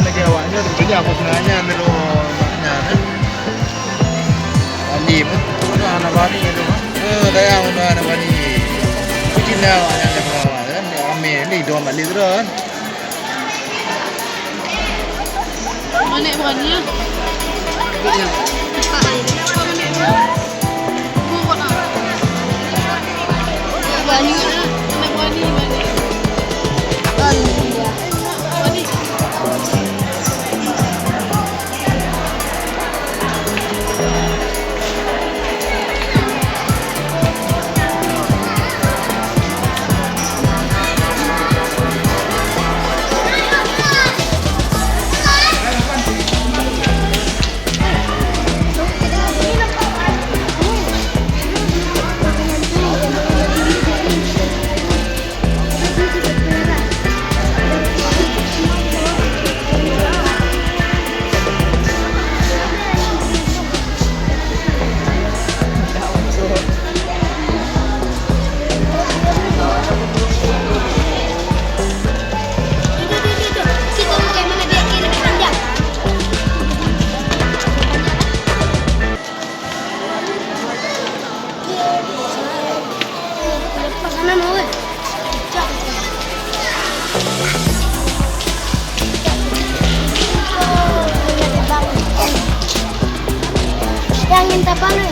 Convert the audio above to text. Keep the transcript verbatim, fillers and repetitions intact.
Lagi awak nyoe, teupeujak aku seungaja nyoe, mak nyan, eh. Bani pun, pun hana bani tu, ha. Eh, dayang pun hana bani. Kucing dah awak nyan dah perawat, kan. Dia ramai ni, dua mak ni terus, kan. Mana yang berani, ya? Yang minta panas.